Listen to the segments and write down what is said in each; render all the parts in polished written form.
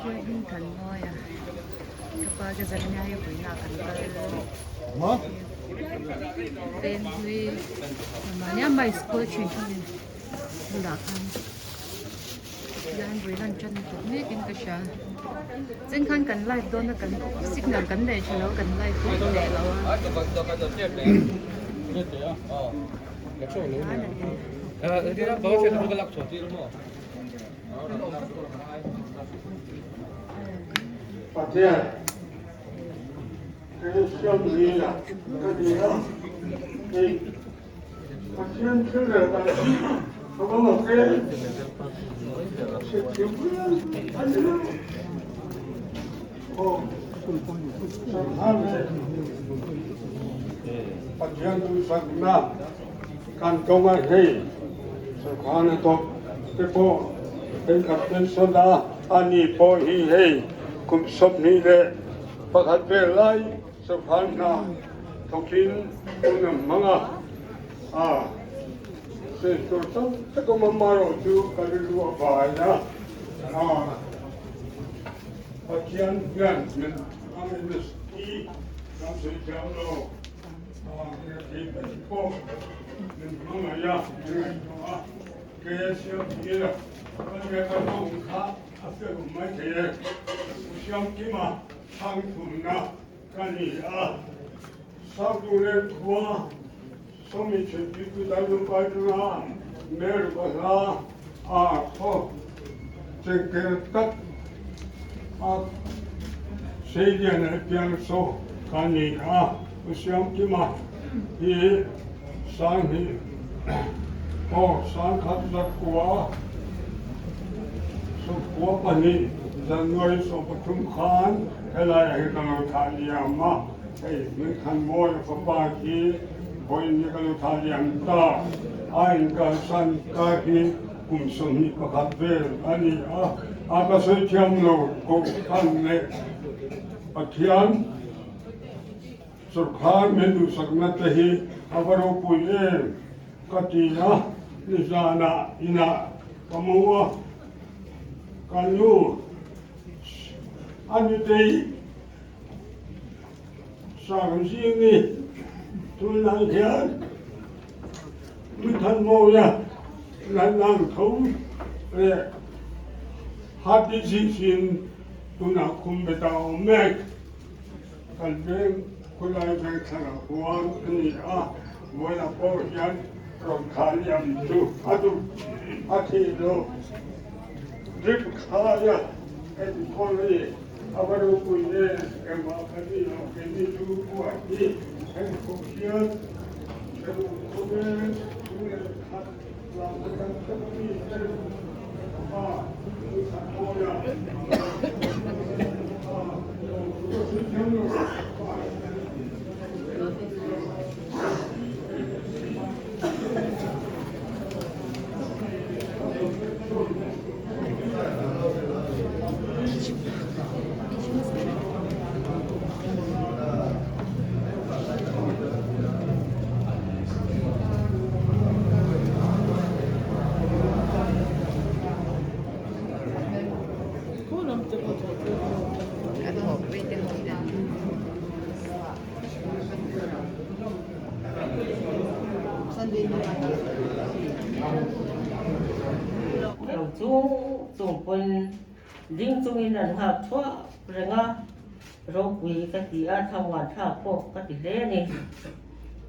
Hmingthanmawia ka pa ka zan hi vawiinah kan kal Venhlui mahni a my school thin khamin bulah khan tihian vui lan tan tawh mekin ka hria chen khan kan live dawn a kan signal kan nei tha lo kan live pawh leh lo a. Pathian, kei Siamliana ka ni a, kei Pathian thil rel dan hi ka va mak e, hriatthiam viau a ni lo. Aw, Sangha leh Pathian duhsakna kan tawng a hei Sangha tawp te pawh thenkhat pension a, ani pawh hi hei kum 21 vel lai Sangha hna thawkin hun a hmang a, a sawi tur tam tak awm a, amaherawhchu ka rilru a vai a. Pathian hian min amnesty kan sawi thiam lo a, thei mai pawh min hmangaih a, min ngaihtuah a, kei siam thil a, ka nia ka tawng kha a fel mai thei e, u Siamkima thangthumna ka ni a, Sangtulen khua sawmi chhunpitu Dailungpai tuna Mary Bahla a khaw chengker tak a seilian leh piangso ka ni a, U Siamkima hi Sanghnih aw 1992 January 13 khan helaiah hi ka lo thah liam a. Hei Hmingthanmawia fapa khi vawiin hi ka lo thah liam ta a inkalsan ka hi kum 21 vel a ni a, a ka sawi thiam lo Kohhran leh Pathian sawrkhar min duhsakna te hi a va ropui em ka ti a, nizanah inah ka mu a, ka nu a nutei Sangzini tunlai hian Hmingthanmawia Lalnang tho leh heart disease in tunah khum bet a awm mek. Kan veng khulai veng thlanah khuan a ni a, vawilah pawh hian rawn khah liam chu a duh a thih loh drip khaia enkawl a ni. A va ropui e, engmah ka ni lo, keini chu kuah hi heng khawp hian ka duh khawp e, chu leh khat lam atang tak mi ten ka pa chu that mawi a, a lo chu ka sawi thiam lo. Lo chung chung pawn ding chungin an nghak thuah reng a, ropui ka ti a, thlamuan thlak pawh ka ti hle a ni.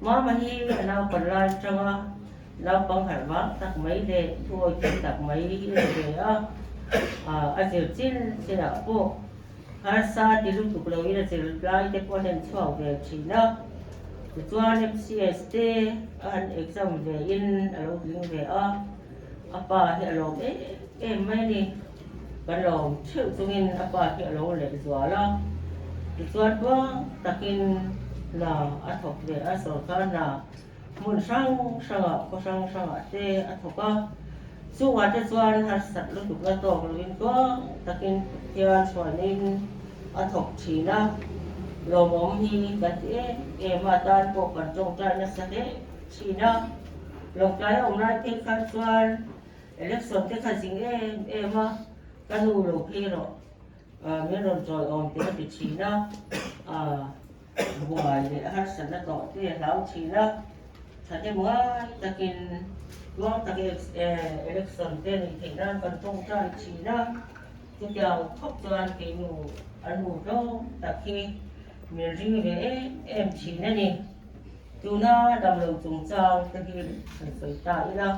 Mama hi a naupan lai atanga naupang harh vang tak mai leh thuawi thei tak mai hi a ni ve a, a zir chin chinah pawh Harsa ti lutuk loin a zirlai te pawh a hlen chhuak ve thin a, tichuan MCS te a han exam ve in a lo tling ve a, a pa hi a lawm em em mai a ni. Kan lawm theuh chungin a pa hi a lo leh zual a, tichuan buang takin hna a thawk ve a, sorkar hna hmun hrang hrangah khaw hrang hrangah te a thawk a, chungah te chuan harsat lutuk la tawk loin tluang takin Pathian chhuanin a thawk thin a, lawmawm hi kan ti em em a, tan pawh kan tawngtai nasa hle thin a, lawngtlai a awm lai phei khan chuan. Election te kha zing em em a, ka nu lo phei rawh, min rawn chawi awm teh a ti thin a, buai leh harsatna tawh te a hlau thin a, thahnem ngai takin tluang tak election te nih theih nan kan tawngtai thin a, chutiang khawp chuan keinu a nu hlawm tak hi min ring ve em em thin a ni. Tuna damlo chungchang te hi han sawi ta ila,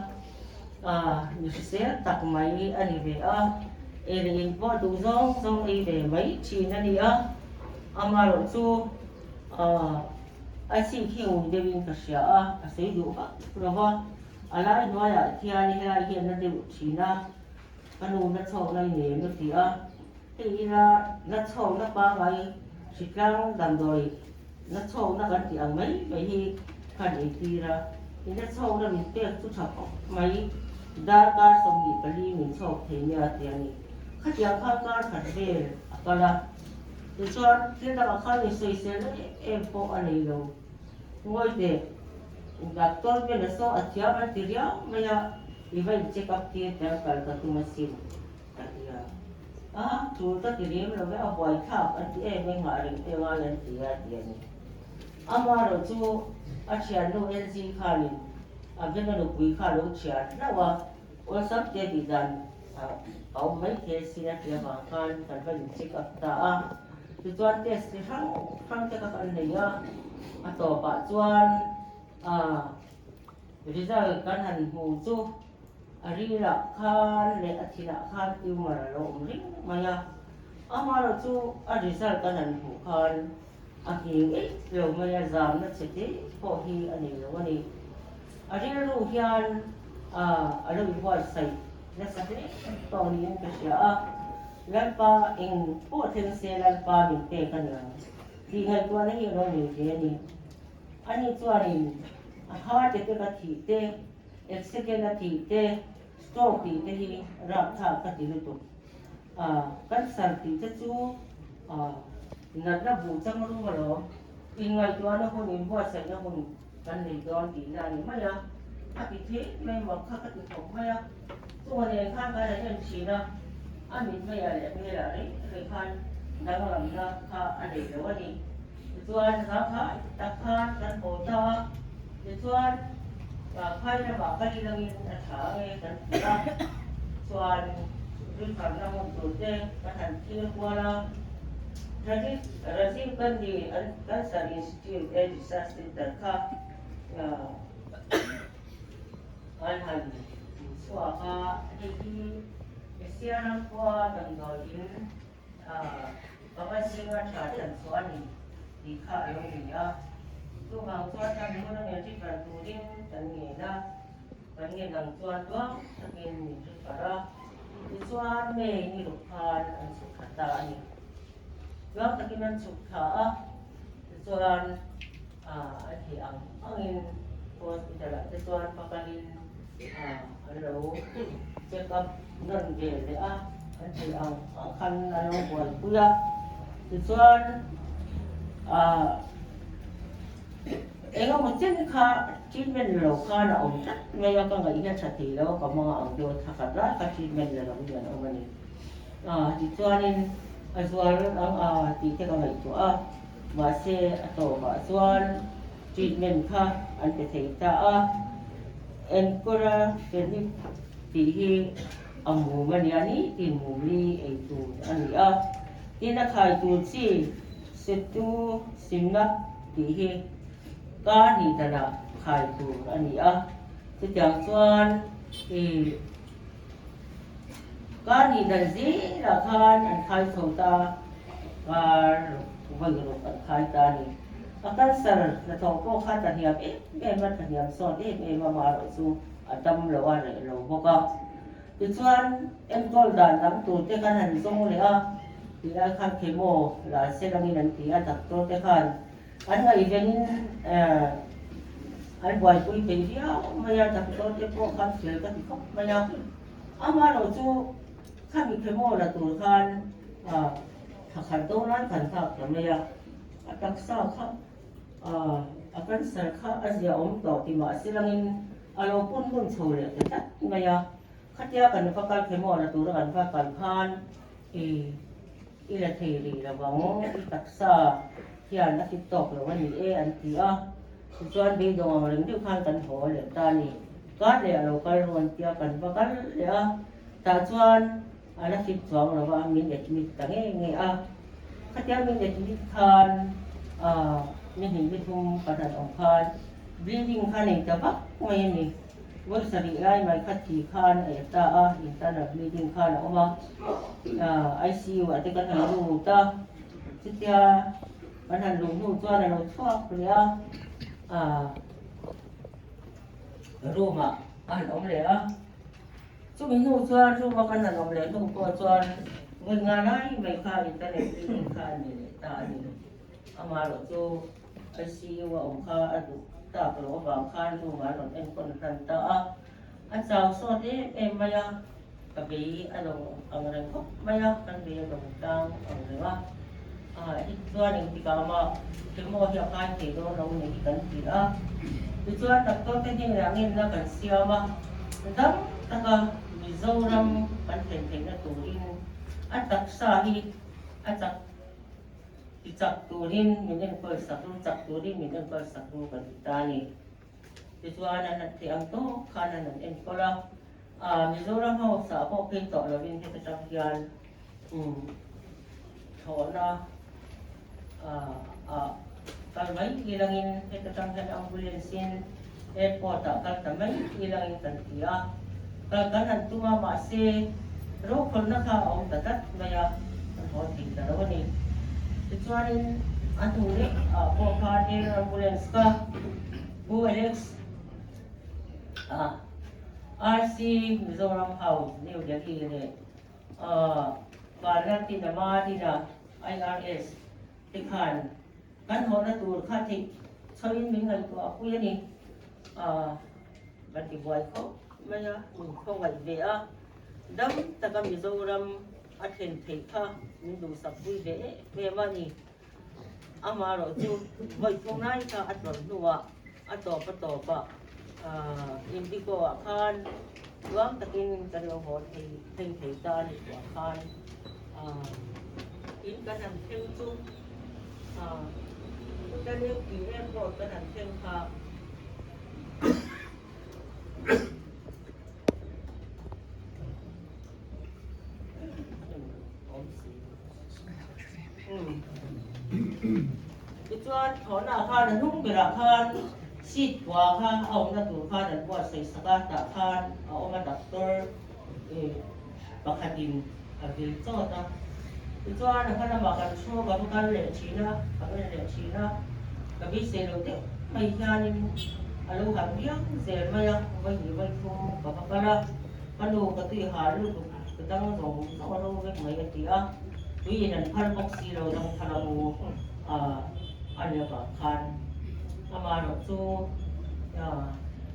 mi hrisel tak mai a ni ve a, ei leh in pawh duh zawng zawng ei ve mai thin a ni a, amaherawh chu a chhing khi ngun deuhin ka hria a, a sawi duh vak lo va, a lai hnuaiah khian helai hian a deuh thin a, ka nu na chhawkna i nei em a ti a, hei ila na chhawkna pangngai hritlang damdawi Na chhawkna kan tih ang mai mai hi khan eitir a, i na chhawkna min pek chu tha khawp mai, darkar 24 min chhawk thei nia ti a ni. Khatiang khan kar khat vel a kal a, tichuan thil dangah khan in sawisel em em pawh a nei lo. Ngawi teh, doctor vel a saw a thiam an ti riau mai a, i va in check up tir teh ang kal ka tum asin. Ka ti a, a tul ka ti lem lo ve, a buai thlak an ti em em nghah reng te ngai an ti a ti a ni. Amaherawh chu a thiannu LG khanin a veng a nupui kha a lo thian hlauh a, awlsam te tih dan a awm mai thei asin a ti avang khan kan va in check up ta a. Tichuan test chi hrang hrang te kha kan nei a, a tawpah chuan a result kan han hmu chu A rilah khan leh a thinah khan tumor a lo awm reng mai a, amaherawh chu a result an han hmuh khan a nghing eih lo mai a, zamna che te pawh hi a nei lo a ni. A rilru hian a lo inbuatsaih nasa hle tawh niin ka hria a, Lalpa eng pawh thleng se Lalpa min pek a niang tih ngaihtuahna hi a lo nei ve a ni. Ani chuanin a heart attack a thih te, Accident a tih te, stroke tih te hi rapthlak ka ti lutuk. Cancer tih te chu natna buh chang rum alawm, inngaihtuahna hun, inbuatsaihna hun kan nei dawn tihna a ni mai a. A ti thei mai mak kha ka ti khawp mai a. Chunga nen khan kan han en thin a, a mit maiah leh hmelah reng reng khan danglamna kha a nei lo a ni. Tichuan zangkhai tak khan kan haw ta a, tichuan phai lamah kal ilangin a tha ange kan ti a, chuan rilkhamna hmun tur te kan han thlir kual a, Rajiv Gandhi Cancer Institute and Research Centre kha an han chhuak a, hei hi Asia ram khua damdawiin Panga zinga tha chan chu a ni tih kha a lo ni a. Chuvang chuan kan hmun a min river turin kan ngen a, kan ngen ang chuan tuang takin min river a, tichuan May ni ruk khan an chhuk thla ta a ni. Tuang takin an chhuk thla a, tichuan an theih ang angin hospital ah te chuan pakalin an lo check up nawn ve leh a, an theih ang ang khan an lo buaipui a, tichuan eng emaw chen kha treatment la lo khan a awm tlat mai a, ka ngaih hian tha thei lo ka hmang ang deuh a, thla khat lai kha treatment la lo hi an awm a ni. Tichuanin a zual ang a tih te ka ngaihtuah a. Mahse, a tawpah chuan treatment kha an pe thei ta a, Encorafenib tih hi a mum a nia ni tin mum li ei tur a ni a, tin a khai tur chi Cetuximab tih hi kar hnih danah khai tur a ni a, chutiang chuan ih Kar hnih dan zelah khan an khai chho ta, kar vawi ruk an khai ta a ni. A cancer hnathawh pawh kha ta hniam em em a, ta hniam sawt em em a, amaherawh chu a dam lo a, reh lo bawk a. Tichuan enkawl dan dang tur te khan han zawng leh a, tilai khan chemo la se langin an ti a, doctor te khan An ngaihvenin an buaipui thei viau mai a, doctor te pawh khan fel ka ti khawp mai a. Amaherawh chu khami chemo la tur khan thla khat dawn lai kan nghak ta mai a, a taksa kha a cancer kha a ziaawm tawh ti mahse langin a lo pun hun chho leh ta tlat mai a. Khatia kan va kal chemo la tura kan va kal khan i i la thei rih lo ang, i taksa hian a fit tawk lo a ni e an ti a. Tichuan beidawng ang reng deuh khan kan haw leh ta a ni. Kar leh a lo kal ruan tia kan va kal leh a, tah chuan a la fit chuang lo a, min admit ta nge nge a. Khatia min admit khan ah ni hnih ni thum kan han awm khan bleeding kha nei ta vak mai a ni. Vawi sarih lai mai kha thi khan a er ta a, internal bleeding khan a awm a, ICU ah te kan han lut a, chutia kan han luh hnu chuan a lo chhuak leh a, room ah a han awm leh a, chumi hnu chuan room a kan han awm leh hnu pawh chuan vawi nga lai mai kha internal bleeding kha a nei leh ta a ni. Amaherawhchu ICU a awm kha a duh tak loh avang khan room ah an rawn enkawl hran ta a, a chau sawt em em mai a, ka bei a lo ang reng khawp mai a, kan bei a lo tlang ang reng a, ah heti chuan engtikah mah chemo hi a kai thei dawn lo ni hi kan ti a, tichuan doctor te hnenah ngenna kan siam a, dam taka Mizoram kan thlen theihna turin a taksa hi a chak. Ti chak turin min enkawl sak ru, chak turin min enkawl sak ru kan ti ta a ni. Tichuan an han theih ang tawk khan an han enkawl a, ah Mizoram hausa pawh phei tawh lovin heta tang hian umm thlawhna ah ah kal mai ilangin heta tang hian ambulance in airport ah kal ta mai ilangin kan ti a, kal kan han tum a mahse Rokhawlhna kha a awm ta tlat mai a, kan haw thei ta lo a ni. Tichuanin a hnu leh ah pawh khan Air Ambulance ka Pu Alex ah RC Mizoram House New Delhi leh Vanlaltina Madina IRS te khan kan hawhna tur kha theih chhoin min ngaihtuah pui a ni. Kan ti buai khawp mai a, min khawngaih ve a. Dam taka Mizoram a thlen theih kha min duhsak pui ve em em a ni. Amaherawh chu vawi thum lai kha a tlawrh hnuah a tawp a tawpah Indigo ah khan tluang takin kan lo haw thei thleng thei ta a ni tih ah khan in kan han thleng chu Utalengpui Airport kan han thleng kha. Tichuan thlawhna khan a hnung berah khan seat kua kha a awmna tur khan an buatsaih sak a, tah khan a awm a doctor pakhatin a vil chawt a. Tichuan a hma lamah kan thu ka va kal leh thin a, ka en leh thin a, ka beisei lo deuh mai hianin a lo harh viau zel mai a, vawi vawi thum ka va kal a, ka nu ka tui hal lutuk ka dang zawng zawng a ro vek mai a ti a, tuiin an phal bawk si lo dang thar a u a ni avang khan amaherawh chu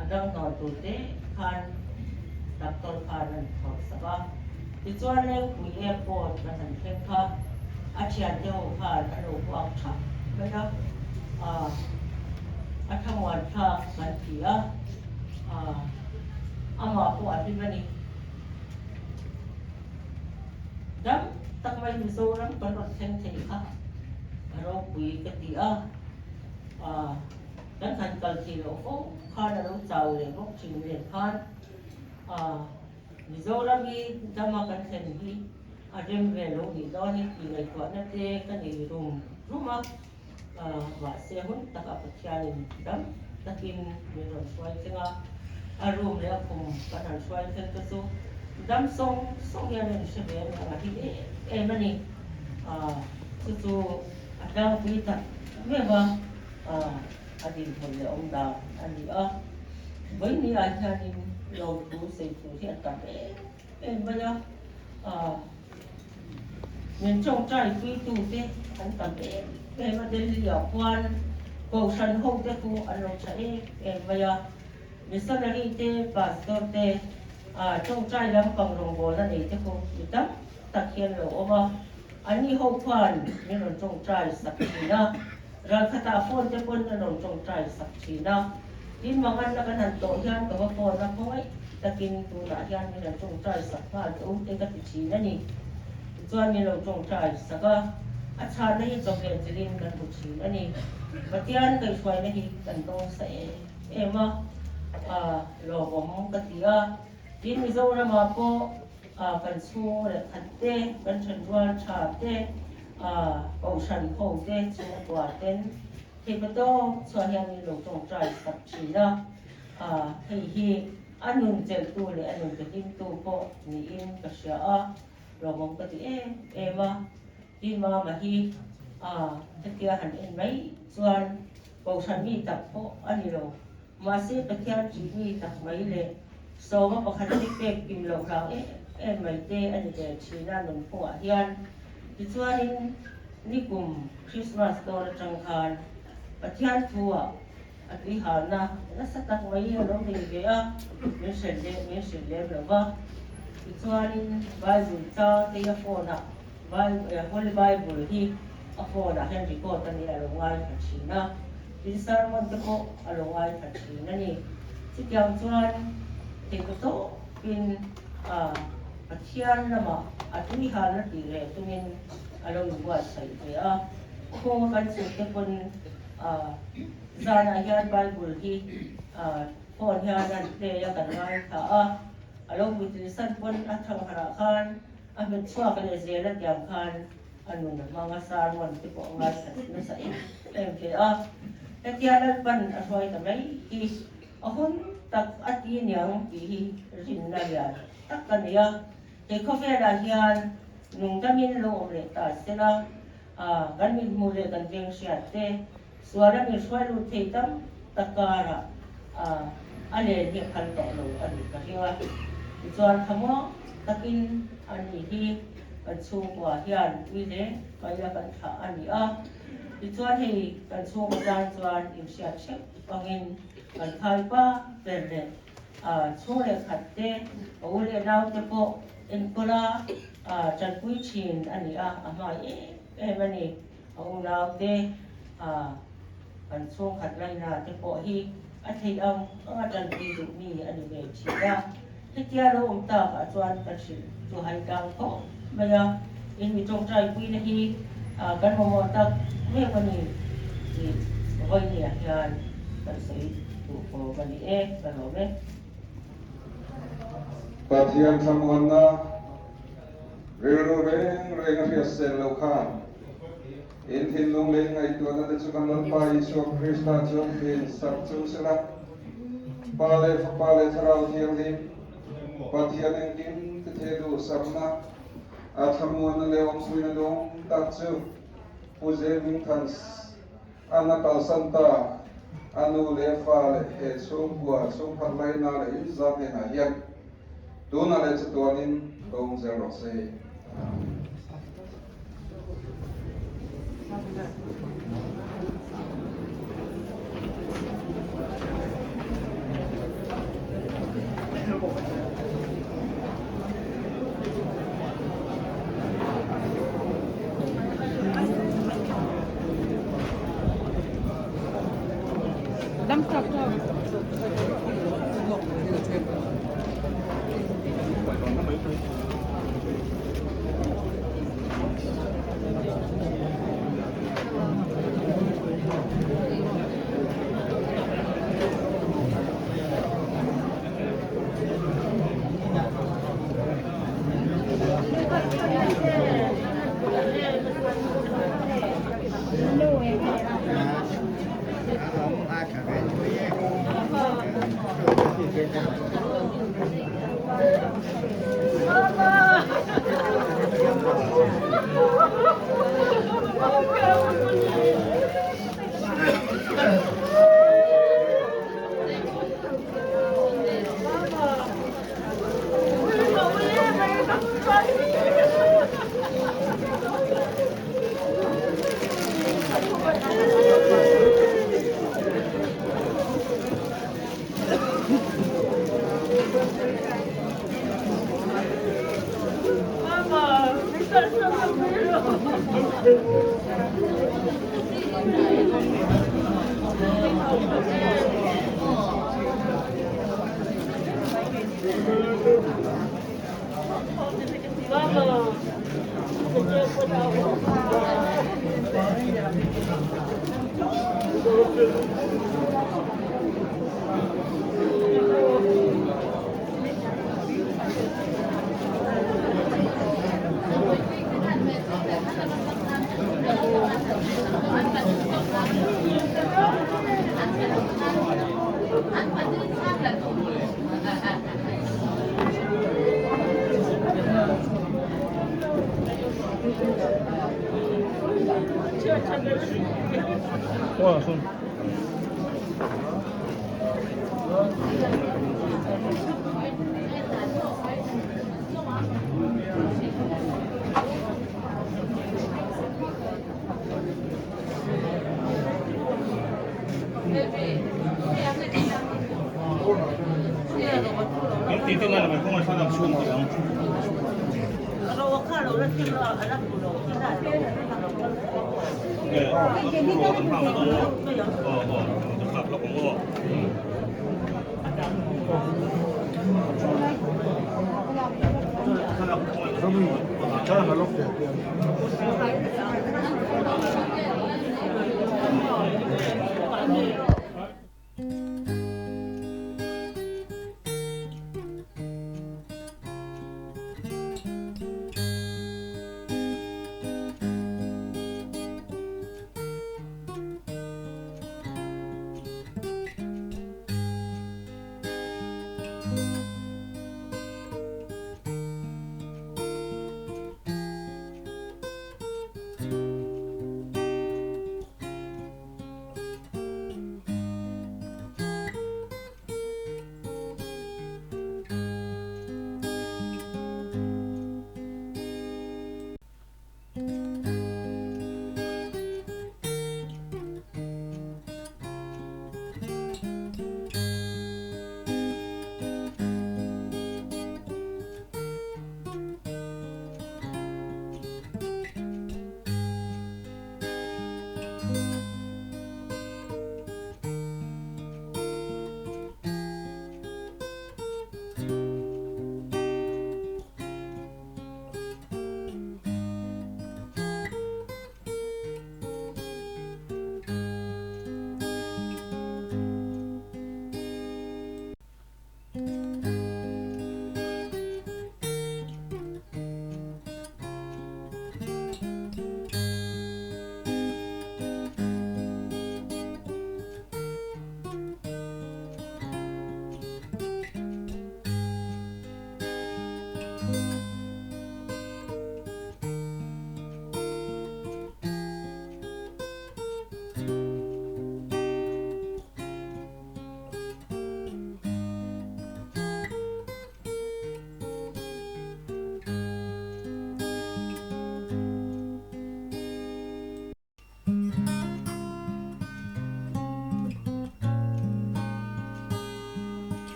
a dang hnawn tur te khan doctor khan an thawk sak a. Tichuan Lengpui Airport kan han thleng kha a thiante ho khan an lo huak thap mai a, ah a thlamuan thlak kan ti a, ah amah pawh a hlim a ni. Dam tak mai Mizoram kan rawn thleng thei kha a ropui ka ti a, ah kan han kal thei loh fo khan a lo chau leh bawk thin nen khan ah. Mizoram hi dama kan thlen hi a rem ve lo nih dawn hi tih ngaihtuahna te ka nei rum rum a, mahse hun taka Pathianin dam takin min rawn hruai thleng a, a room leh a khum kan han hruai thleng te chu dam sawng sawng hian a inhre ve a ni ang a hlim em em a ni. Chu chu a tlangpui tak meuh a, a dinhmun leh awm dan a ni a. Vawiini ah hianin lawmthu sei tur hi a tam em em mai a, min tawngtai puitute an tam em em a, Delhi ah khuan Kohhran ho te khu an lo tha em em mai a, missionary te, pastor te, tawngtai lampang rawngbawlna nei te khu mi tam tak hi an lo awm a, anni ho khuan min rawn tawngtai sak thin a. Ralkhatah phone te pawn an rawn tawngtai sak thin a, tin manganna kan han tawh hian ka va phone a khawngaih takin tunah hian min rawn tawngtai sak nghal teh u te ka ti thin a ni. Tichuan min lo tawngtai sak a, a chhanna hi chawhmeh chilhin kan hmu thin a ni. Pathian kaihhruaina hi kan dawng sa em em a, lawmawm ka ti a. Tin, Mizoramah pawh kan chhung leh khat te, kan thenrual tha te, kohhran ho te, chhungkua ten Theipa tawk chhuah hian min lo tawngtai sak thin a, hei hi a nun chelhtu leh a nun tehlimtu pawh niin ka hria a, lawmawm ka ti em em a. Tin Mama hi hetia han en mai chuan kohhran mi tak pawh a ni lo, mahse Pathian tih mi tak mai leh sawma pakhat te pek kim loh hlau em em mai te a ni ve thin a nunphungah hian. Tichuanin nikum Christmas dawn atang khan Pathian thu-ah a tuihalna nasa tak mai a lo nei ve a, min hrilh leh min hrilh lem lo va. Tichuanin Bible chang te hi a phone-ah Holy Bible hi a phone-ah hian record a nih a lo ngaithla thin a, tin sermon te pawh a lo ngaithla thin a ni. Chutiang chuan theihna tawpin Pathian lamah a tuihalna tih leh tumin a lo inbuatsaih ve a. Khawnga kan chhungte pawn zanah hian Bible hi phone hian an play a kan ngaithla a, a lo puitlinsan pawn a thangharah khan a hmet chhuak leh zel a tiang khan a nun a hmang a, sermon te pawh a ngaithla nasa em em ve a. Hetia Lalpan a hruai ta mai hi A hun tak a ti niang tih hi rinna lian tak a ni a. He khawvelah hian nungdamin lo awm leh ta sela, kan mithmuh leh kan veng hriat te, suala min hruai lut thei tam tak karah a len hi a phal tawh lo a nih ka ring a. Tichuan thlamuang takin a ni hi kan chhungkua hian ui hle mai a kan thlah a ni a. Tichuan hei kan chhungkaw tan chuan inhriat hreuh Pangin kan phai pa ber leh chhung leh khat te, a u leh nau te pawh enkawl a tanpui thin a ni a, a hmai em em a ni. A u nau te, kan chhungkhat laina te pawh hi a theih ang ang a tanpui duh mi a ni ve thin a. Hetia lo awm takah chuan ka hrilh chu hai tlang khawp mai a, in mi tawngtai puina hi kan mamawh tak mek a ni tih vawinia hian kan sawi duh fawm a ni e, ka lawm e. Pathian thlamuanna rilru reng reng a hriat sel loh khan in thinlung leh ngaihtuahna te chu kan Lalpa Isua Krista chuan ven sak chu sela. Pa leh Fapa leh Thlarau Thianghlim, Pathian engkim ti thei duhsakna, a thlamuanna leh awmpuina dawng tak chu Pu Zemingthan an a kalsan ta, a nu leh a fa leh he chhungkua chhungkhat laina leh inzah hnenah hian tunah leh chatuanin dawng zel rawh se. Amen.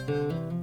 Thank